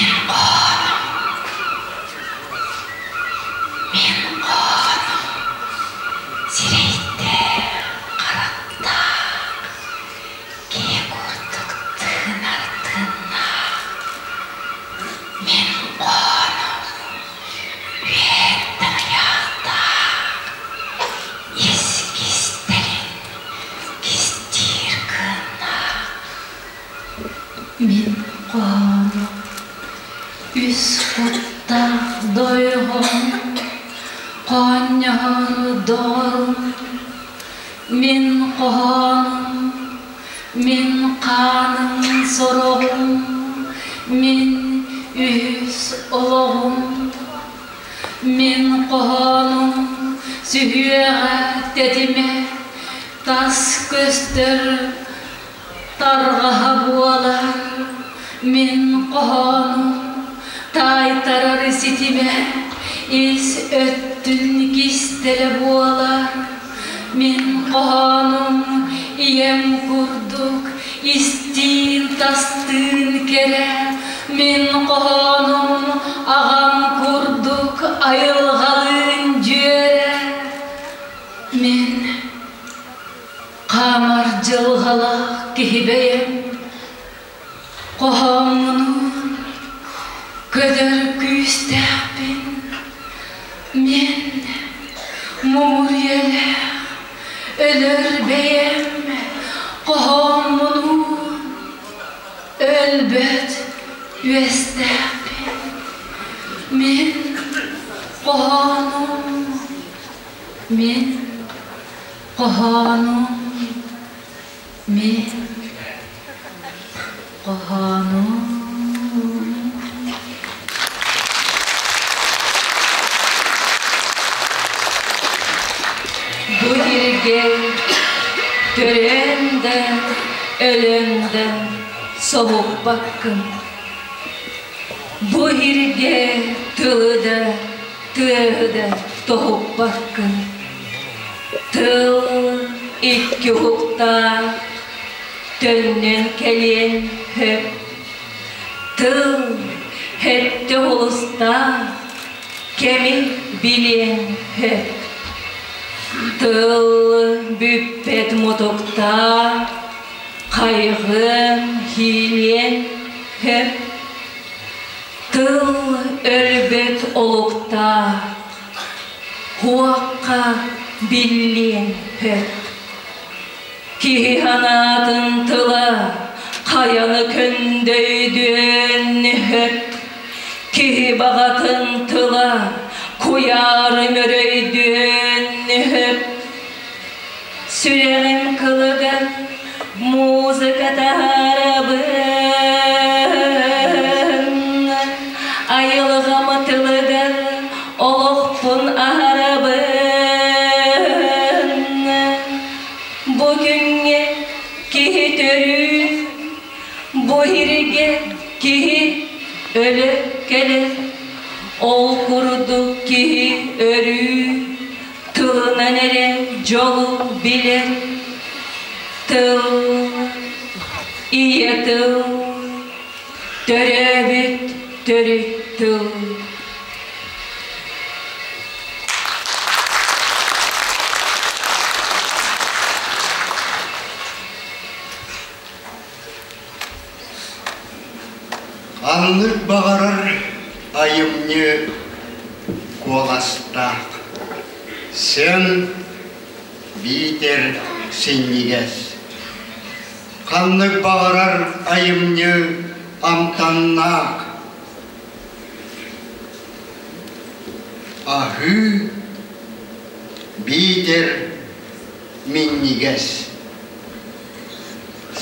Мин хоһоонум, мин хоһоонум сирэйдээх, харахтаах, киһи курдук тыынар тыыннаах. Мин хоһоонум үөһэттэн ыйаахтаах, ис кистэлин кистиир кыаннаах. Мин хоһоону үс куттаах дойҕом, хоонньоһор доҕорум, мин хоһоонум, мин хааным сороҕум, мин үһүс олоҕум, мин хоһоонум сүһүөҕэ тэтимэ тас көстөр Тарҕаһа буолар мин хоһоонум таайтарар ситимэ ис өттүн кистэлэ буолар мин хоһоонум ийэм курдук истиин тастыын кэрэ мин хоһоонум аҕам курдук айылҕалыын дьүөрэ мин Хаамар дьылҕалаах киһи бэйэм хоһооммунуун көтөр күүстээхпин мин муҥур үйэлээх өлөр бэйэм хоһооммунуун өлбөт үөстээхпин мин хоһоонум мин Хоһоонум мин хоһоонум Бу сиргэ төрөөн да, өлөн да соһуппаккын. Бу сиргэ тылы да, тыаһы да тоһуппаккын. Тыл икки уһуктаах, төннөн кэлиэн сөп. Тыл сэттэ уһулустаах, кэми билиэн сөп. Тыл бүппэт мутуктаах, хайҕыан, хиилиэн сөп. Тыл өлбөт олуктаах, Хуохха биллиэн сөп. Киһи санаатын тыла хайаны көндөйдүөн сөп. Киһи баҕатын тыла куйаары мөрөйдүөн сөп. Сүрэҕим кылыгар музыка таһаарабын, айылҕам тылыгар олохпун аһарабын. Бу күҥҥэ киһи төрүүр, бу иһиргэ киһи өлө кэлэр, ол курдук киһи өрүү Тылынан эрэ дьолу билэр тыл, ийэ тыл, төрөөбүт төрүт тыл. Ханнык баҕарар айымньы куоластаах, сөн биитэр синньигэс. Ханнык баҕарар айымньы амтаннаах, аһыы биитэр минньигэс.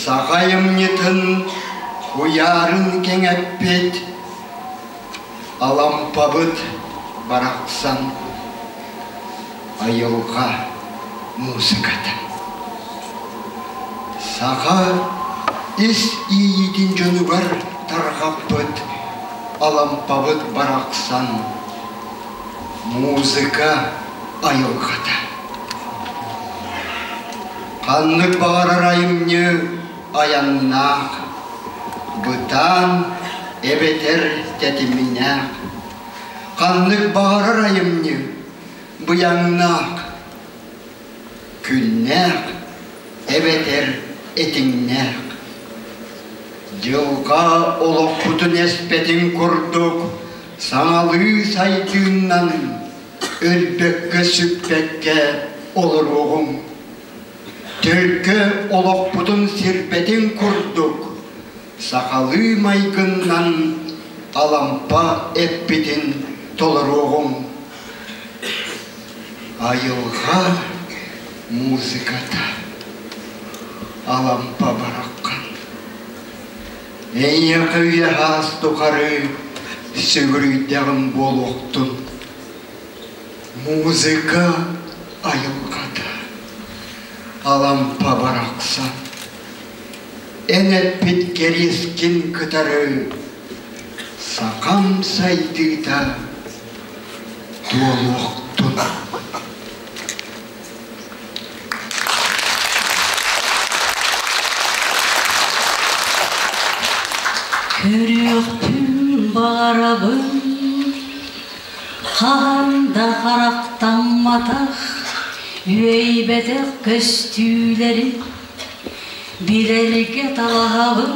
Саха айымньытын куйаарын кэҥэппит Алампабыт барахсан айылҕа музыката. Саха ис иэйиитин дьонугар тарҕаппыт Алампабыт барахсан музыка айылҕата. Ханнык баҕарар айымньы айаннаах, бытаан, эбэтэр тэтимнээх, ханнык баҕарар айымньы быйаҥнаах, күннээх эбэтэр этиҥнээх. Дьылҕа олохпутун эспэтин курдук саҥалыы сайдыыннан өлбөккө-сүппэккэ олоруоҕуҥ. Төлкө олохпутун сирбэтин курдук сахалыы майгыннан Алампа эппитин толоруоҕуҥ. Айылҕа музыката Алампа бараххан. Эйиэхэ үйэ-саас тухары сүгүрүйдэҕим буолуохтун. Музыка айылҕата Алампа барахсан. Эн эппит кэриэскин кытары сахам сайдыыта туолуохтун. Көрүөхпүн баҕарабын хаһан да харахтамматах үөйбэтэх көстүүлэри билэргэ талаһабын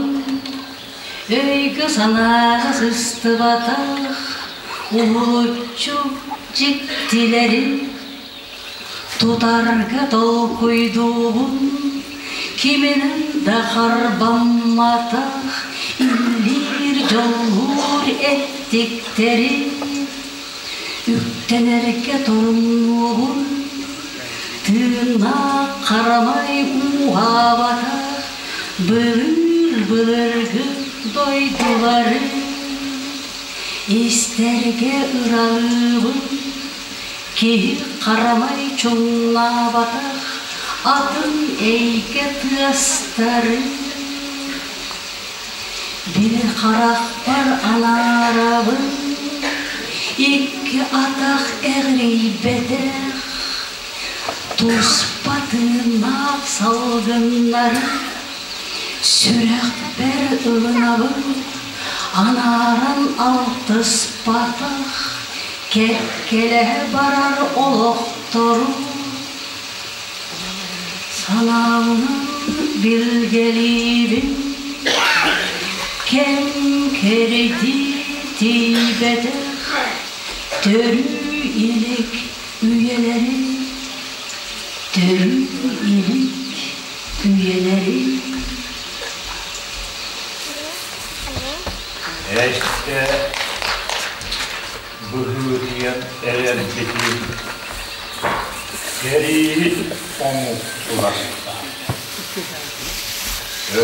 өйгө-санааҕа сыстыбатах уһулуччу дьиктилэри тутарга толкуйдуубун киминэн да харбамматах иллиир дьоллуур эттиктэри үктэнэргэ торумнуубун тыыннаах харамай ууһаабатах былыр-былыргы дойдулары истэргэ ыралыыбын киһи харамай чуҥнаабатах атын эйгэ тыастары били харахпар анаарабын икки атах эҕирийбэтэх туспа тыыннаах салгыннары сүрэхпэр ылынабын анааран алтыспатах кэккэлэһэ барар олохтору санаабынан билгэлиибин кэм кэрдии тиийбэтэх төрүү илик үйэлэри төрүү илик үйэлэри Эстэ быһыытыйан эрэрбитин сэрииһит омук туласта.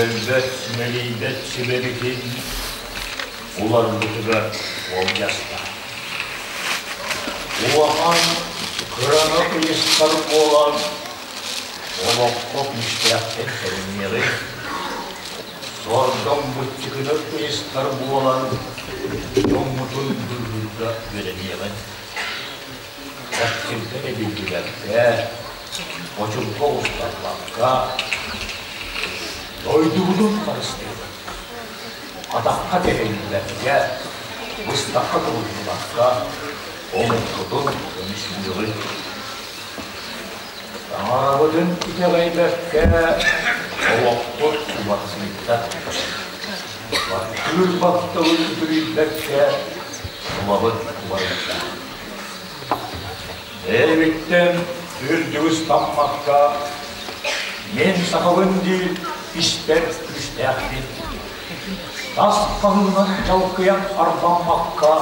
Өлбөт, мэлийбэт сүбэбитин уларбытыгар уолдьаста. Улахан кыраны ыйыстар буолан олоххо күүстээхтик тэриниэҕи Сордоҥ быччыкыны ыйыстар буолан, дьоммутун быыһыырга үөрэниэҕиҥ. Чахчырга эбиллибэккэ, очурга устарбакка, дойдубутун харыстыыбыт. Атахха тэһиллибэккэ, быстахха тубуллубакка, омукпутун көмүскүөҕүҥ. Таҥарабытын итэҕэйбэккэ олохпут убатсыйда. Баттыыр батталын үтүрүйбэккэ тулабыт уларыйда. Бэйэбиттэн үрдүгү ыстаммакка мин сахабын диир испэр күүстээхпин. Тас хаһыынан дьалкыйан арбаммакка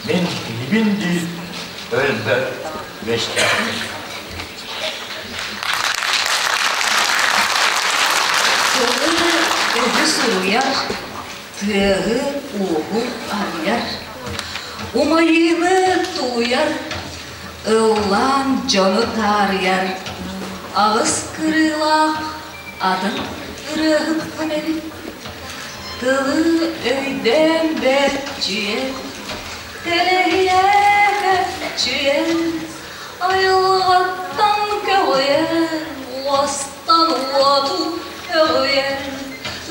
мин киһибин диир өлбөт Тылы өһү суруйар, тыаһы-ууһу арыйар, умайыыны тулуйар, ыллаан дьону таарыйар, аҕыс кырыылаах атын ырыаһыппын эбит. Тылы өйдөөн бэрчийэн, тэлэһийэ көччүйэн, айылҕаттан көҕүйэн, уостан уоту көҕүйэн,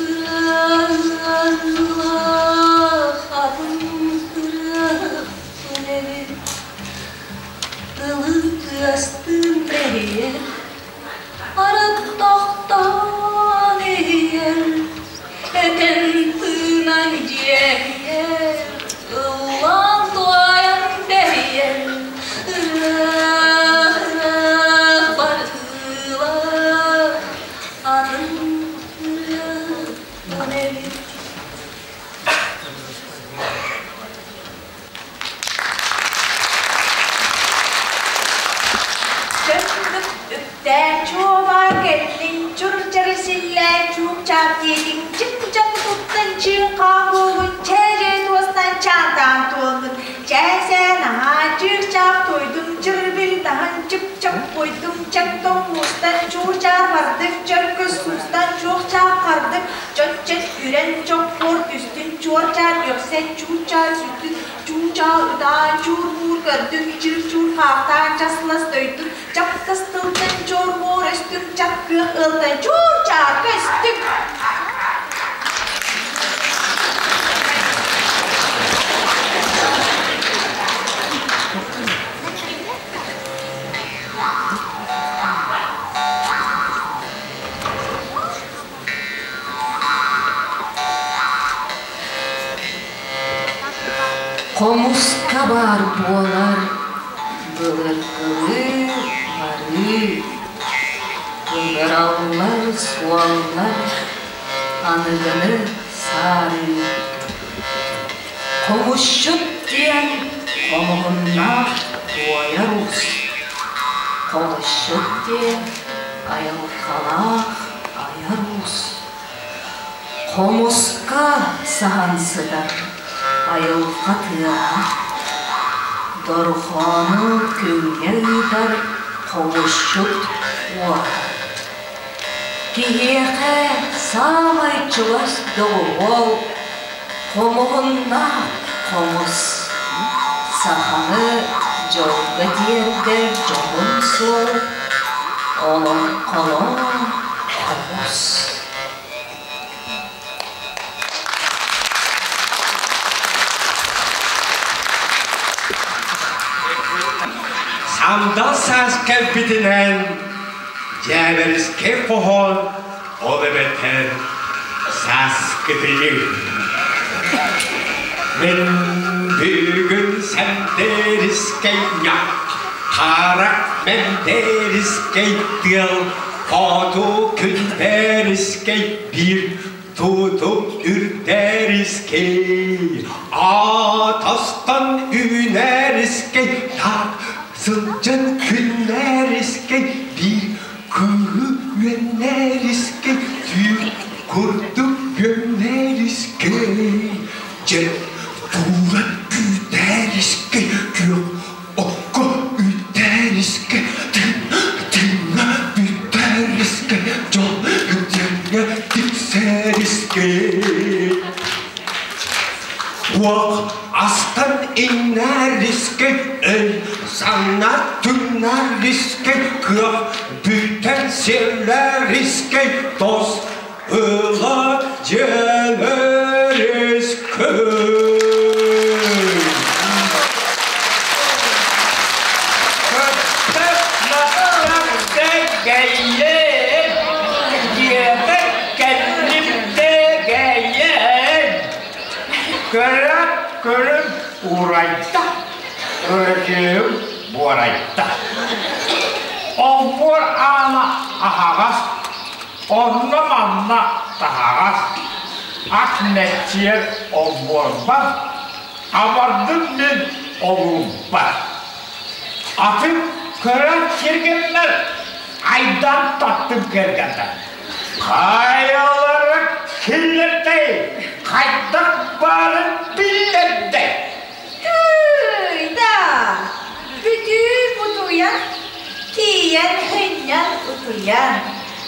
ыа-ыа-ыа. эбит. Чөмнүк үктээн чуобаа кэллиҥ, чур-чары силлээн чук-чаап диэтиҥ, чып-чап туттан чыын-хаан буолун, чээ-дьээ туостан чаантаан туоллун, чээ-сээ наһаа чыыр-чаах туойдум, чыр-бил таһан чып-чап буойдум, чэҥ-тоҥ муустан чуу-чаар бардыҥ, чөркөс суустан чуох-чаах хардыҥ, чөт-чөт үрэн чоппуор түстүн, чуор-чаар үөхсэн чуут-чаар сүттүн, Чуучаа ытаан чуур-муур көрдүм, чыыр-чуур хаахтаан часлас дөйдүм, чаптас тылтан чуор-муор өстүм, чак кыах ыалтан чуур-чаар көстүм. Хомуска баар буолар былыргылыы барыы, ыҥыраллар суоллар аныгыны саарыы. Хомусчут диэн хомуһуннаах туойар уус, хомусчут диэн айылҕалаах айар уус. Хомуска саһан сытар айылҕа тыаһа, дорҕоону күҥҥэ ыытар хомусчут уота. Киһиэхэ саамай чугас доҕуһуол хомуһуннаах хомус. Саханы дьолго тиэрдэр дьоһун суол, олоҥхолоох хомус. Сандал саас кэлбитинэн дьээбэрискэй хоһоон ол эбэтэр сааскытыйыы. Мин бүгүн сэмдэрискэй харах мэнтэрискэй тыал хоту күндэрискэй биир тутум үрдэрискэй атастан үүнэрискэй так сылдьан күннэрискэй биир кыыһы үөннэрискэй түүр курдук бүөннэрискэй дьэ тууран күүтэрискэй күөх окко үттэрискэ тыҥа бүтэрискэ дьол дьэҥҥэ тиксэрискэ Уох астан иҥнэрискэ өл санна түҥнэрискэ кыах бүтэн сиэллэрискэ тос ыла дьиэлэрискэ. Кэйиэн, дьиэбэр кэллим дэгэйэн, көрө көрүм уурайда, өрөчүөм буорайда. Олбуор аана аһаҕас, Онно-манна таһаҕас, ат мэччийэр олбуорбар, абардым мин олуурбар. Атын көрөн сиргэннэр, айдаан таттым кэргэннэр. Хайалара киллэрдэй, хайдах баарын биллэрдэй. Тыый да, бүтүү бутуйан, тиийэн һынньан утуйан,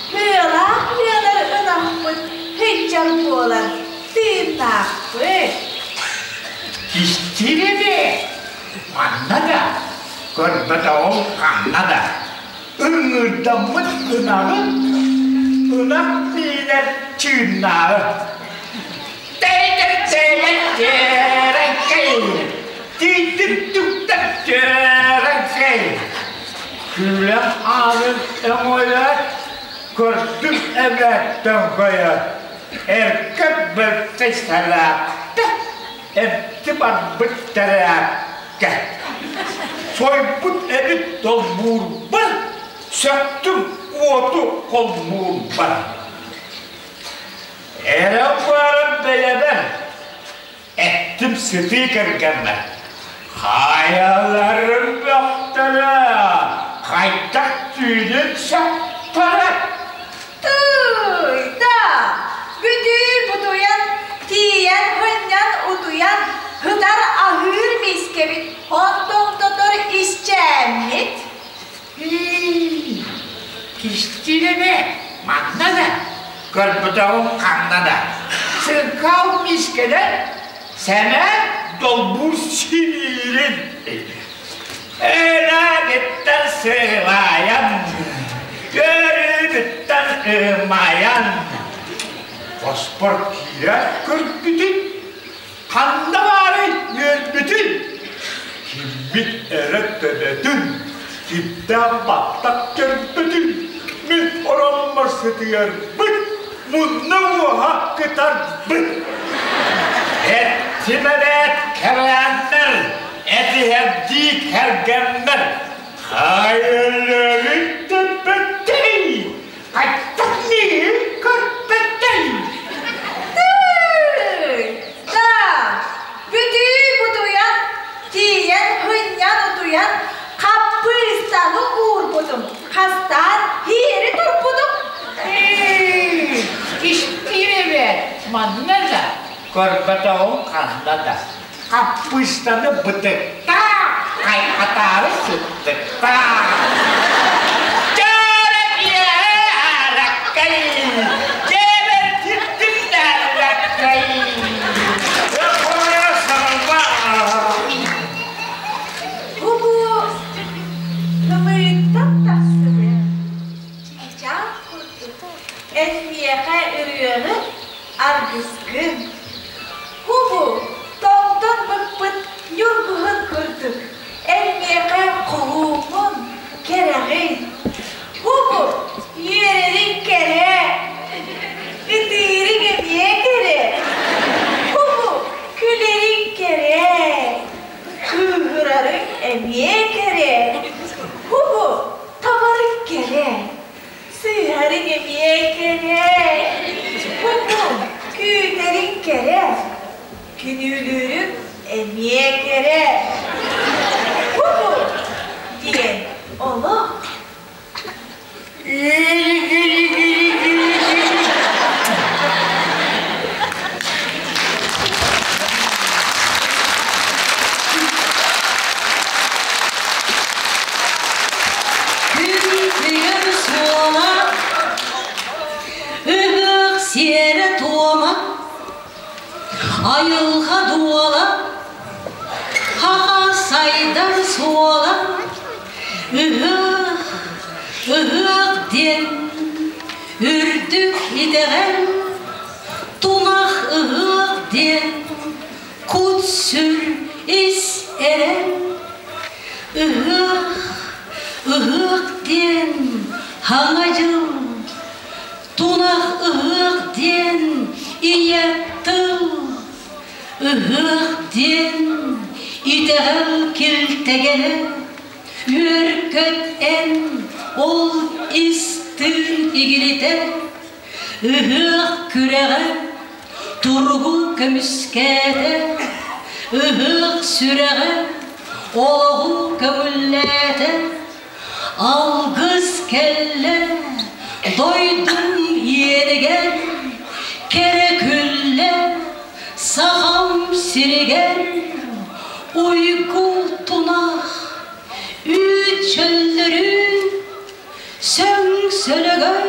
ыалаах ыалар ынахпыт һыдьар буолан тыыннаахпыт. Кистиир эбээт, манна да, көрбөтөҕүм ханна да, ыҥыырдаммыт ынаҕы ынах миинэр чыыннааҕы. Күлэх аанын өҥөйөр, көрдүм эбээттэн көйөр, эркэ бэркэ сэлээхтэ, эпти барбыт тэрээккэ. Сойбут эбит долбуурбар, сөктүм уоту холбуурбар. Эрэ сытыы кэргэммэр. Хайаларын бөхтөрө, хайдах түүнүн сөхтөрө. Тыый да, бүтүү бутуйан, тиийэн хынньан утуйан, һытар аһыыр миискэбит, онтон тотор исчээммит. Ии, кистиилэбэ, манна да, көрбөтөҕүм ханна да. Сыҥкал миискэлэр сэмээр долбуур симиирин. Өлөөбүттэн сылайан, көрүүбүттэн ымайан, хоспор киирэ көрбүтүн, ханна баарый үөрбүтүн, киммит эрэ төбөтүн, кимдээх баттах көрбүтүн, мин ороммор сытыарбыт, мунна уоһа кытарбыт. Эттим эбээт кэрээннэр, этиһэрдии кэргэммэр, хайаларын тэппэттий, хайдах миигин көрбөттүй? Тыый, да, бүтүү бутуйан, тиийэн хынньан утуйан, хаппыыстаны уурбутум, хастаан иэри турбутум. Истиир эбээт, манна да, көрбөтөҕүм ханна да. Хаппыыстаны бытыктаах, хайҕатаары сыттыктаах. Дьээрэ араккай, дьээбэр тирдим-даараккай. Эхоя сарба. Бу бу ымыыттан тахсыбыт чыычаах курдук эн миэхэ ырыаны аргыскын. Бу тоҥтон быкпыт ньургуһун курдук эн миэхэ кулуупун, кэрэҕин. Бу үөрэриҥ кэрэ, ытыырыҥ эмиэ кэрэ. Бу күлэриҥ кэрэ, кыыһырарыҥ эмиэ кэрэ. Бу табарыҥ кэрэ, сыыһарыҥ эмиэ кэрэ. Бу күүтэриҥ кэрэ, күнүүлүүрүҥ эмиэ кэрэ. Бу диэн олох. Күн суола, ыһыах сиэрэ-туома, айылҕа дуола, хаха сайдар суола, ыһыах, ыһыах диэн үрдүк итэҕэл, тунах ыһыах диэн кут-сүр ис эрэл. Ыһыах, ыһыах диэн хаҥа дьыл, тунах ыһыах диэн ийэ тыл, ыһыах диэн итэҕэл килтэгэнэ, үөр-көт эн ол ис тыын игилитэ, ыһыах күрэҕэ туругу көмүскээтэ, ыһыах сүрэҕэ олоҕу көҥүллээтэ, алгыс кэллэ дойдум иэнигэр, кэрэ күллэ сахам сиригэр, уйгу тунах үүт чөллөрүн сөҥ сөлөгөй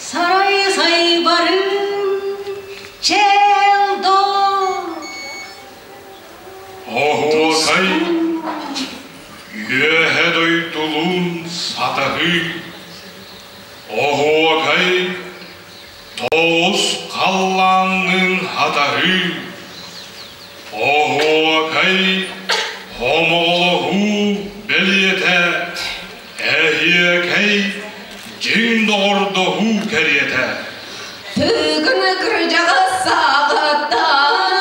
сарай сайбарын чээл доо Оһуокай үөһэ дойдулуун сатаһыы, оһуокай тоҕус халлаанныын хатаһыы, оһуокай хомоҕолоһуу бэлиэтэ, эһиэкэй дьиҥ доҕордоһуу кэриэтэ. Тыгын кырдьаҕас саҕаттан.